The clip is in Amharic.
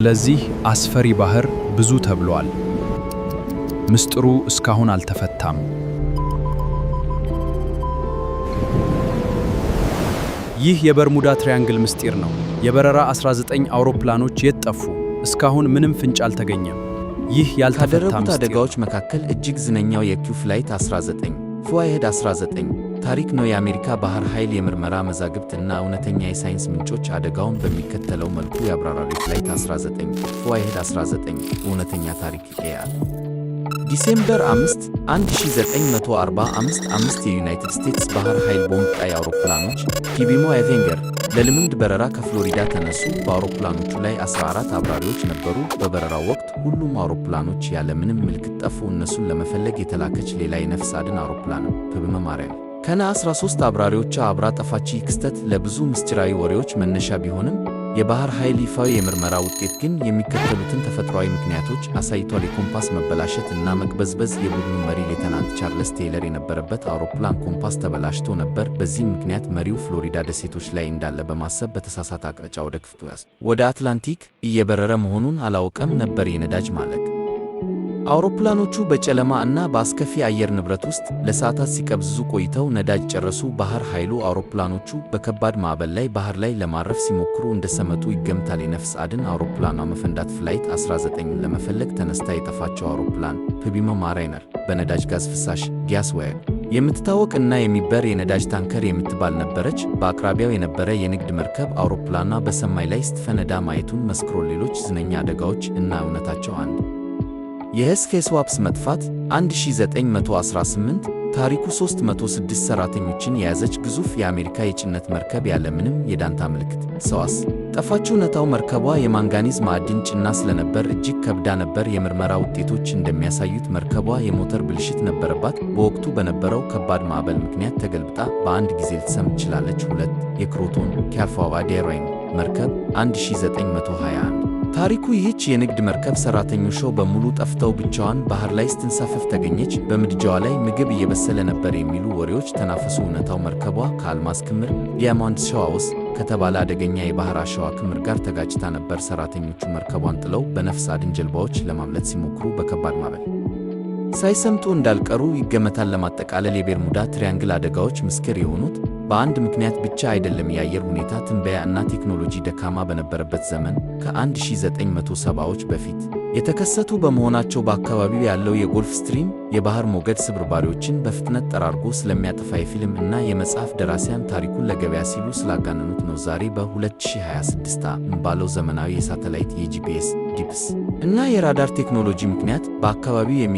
ስለዚህ አስፈሪ ባህር ብዙ ተብሏል። ምስጢሩ እስካሁን አልተፈታም። ይህ የበርሙዳ ትሪያንግል ምስጢር ነው። የበረራ 19 አውሮፕላኖች የት ጠፉ? እስካሁን ምንም ፍንጭ አልተገኘም። ይህ ያልተፈታ ካደረጉት ምስጢር አደጋዎች መካከል እጅግ ዝነኛው የኪው ፍላይት 19 ፍዋይሄድ 19 ታሪክ ነው። የአሜሪካ ባህር ኃይል የምርመራ መዛግብት እና እውነተኛ የሳይንስ ምንጮች አደጋውን በሚከተለው መልኩ ያብራራሉ። የፍላይት 19 ፍዋይሄድ 19 እውነተኛ ታሪክ ኤአል December 5 1945 አምስት የዩናይትድ ስቴትስ ባህር ኃይል ቦምብ ጣይ አውሮፕላኖች ፒቢሞ አቬንገር ለልምምድ በረራ ከፍሎሪዳ ተነሱ። በአውሮፕላኖቹ ላይ 14 አብራሪዎች ነበሩ። በበረራው ወቅት ሁሉም አውሮፕላኖች ያለ ምንም ምልክት ጠፉ። እነሱን ለመፈለግ የተላከች ሌላ የነፍስ አድን አውሮፕላንም ፒቢሞ ማሪነር ከነ 13 አብራሪዎቿ አብራ ጠፋች። ይህ ክስተት ለብዙ ምስጢራዊ ወሬዎች መነሻ ቢሆንም የባህር ኃይል ይፋዊ የምርመራ ውጤት ግን የሚከተሉትን ተፈጥሯዊ ምክንያቶች አሳይቷል። የኮምፓስ መበላሸት እና መቅበዝበዝ። የቡድኑ መሪ ሌተናንት ቻርለስ ቴይለር የነበረበት አውሮፕላን ኮምፓስ ተበላሽቶ ነበር። በዚህም ምክንያት መሪው ፍሎሪዳ ደሴቶች ላይ እንዳለ በማሰብ በተሳሳተ አቅጣጫ ወደ ክፍት ወደ አትላንቲክ እየበረረ መሆኑን አላወቀም ነበር። የነዳጅ ማለቅ። አውሮፕላኖቹ በጨለማ እና በአስከፊ አየር ንብረት ውስጥ ለሰዓታት ሲቀብዝዙ ቆይተው ነዳጅ ጨረሱ። ባህር ኃይሉ አውሮፕላኖቹ በከባድ ማዕበል ላይ ባህር ላይ ለማረፍ ሲሞክሩ እንደሰመጡ ይገምታል። የነፍስ አድን አውሮፕላኗ መፈንዳት። ፍላይት 19 ለመፈለግ ተነስታ የጠፋችው አውሮፕላን ፒቢሞ ማራይነር በነዳጅ ጋዝ ፍሳሽ gas wake የምትታወቅ እና የሚበር የነዳጅ ታንከር የምትባል ነበረች። በአቅራቢያው የነበረ የንግድ መርከብ አውሮፕላኗ በሰማይ ላይ ስትፈነዳ ማየቱን መስክሮ። ሌሎች ዝነኛ አደጋዎች እና እውነታቸው አንድ የኤስኬስዋፕስ መጥፋት 1918 ታሪኩ 306 ሰራተኞችን የያዘች ግዙፍ የአሜሪካ የጭነት መርከብ ያለምንም የዳንታ ምልክት ሰዋስ ጠፋች። እውነታው መርከቧ የማንጋኒዝ ማዕድን ጭና ስለነበር እጅግ ከብዳ ነበር። የምርመራ ውጤቶች እንደሚያሳዩት መርከቧ የሞተር ብልሽት ነበረባት። በወቅቱ በነበረው ከባድ ማዕበል ምክንያት ተገልብጣ በአንድ ጊዜ ልትሰምጥ ችላለች። ሁለት የክሮቶን ኪያፏዋ ዴራይን መርከብ 1921 ታሪኩ ይህች የንግድ መርከብ ሰራተኞቿ በሙሉ ጠፍተው ብቻዋን ባህር ላይ ስትንሳፈፍ ተገኘች። በምድጃዋ ላይ ምግብ እየበሰለ ነበር የሚሉ ወሬዎች ተናፈሱ። እውነታው መርከቧ ከአልማዝ ክምር diamond shoals ከተባለ አደገኛ የባህር አሸዋ ክምር ጋር ተጋጭታ ነበር። ሰራተኞቹ መርከቧን ጥለው በነፍስ አድን ጀልባዎች ለማምለጥ ሲሞክሩ በከባድ ማዕበል ሳይሰምጡ እንዳልቀሩ ይገመታል። ለማጠቃለል የቤርሙዳ ትሪያንግል አደጋዎች ምስክር የሆኑት በአንድ ምክንያት ብቻ አይደለም። የአየር ሁኔታ ትንበያ እና ቴክኖሎጂ ደካማ በነበረበት ዘመን ከ1970ዎች በፊት የተከሰቱ በመሆናቸው በአካባቢው ያለው የጎልፍ ስትሪም የባህር ሞገድ ስብርባሪዎችን በፍጥነት ጠራርጎ ስለሚያጠፋ የፊልም እና የመጽሐፍ ደራሲያን ታሪኩን ለገበያ ሲሉ ስላጋነኑት ነው። ዛሬ በ2026 ዓ.ም ባለው ዘመናዊ የሳተላይት የ GPS ዲፕስ እና የራዳር ቴክኖሎጂ ምክንያት በአካባቢው የሚ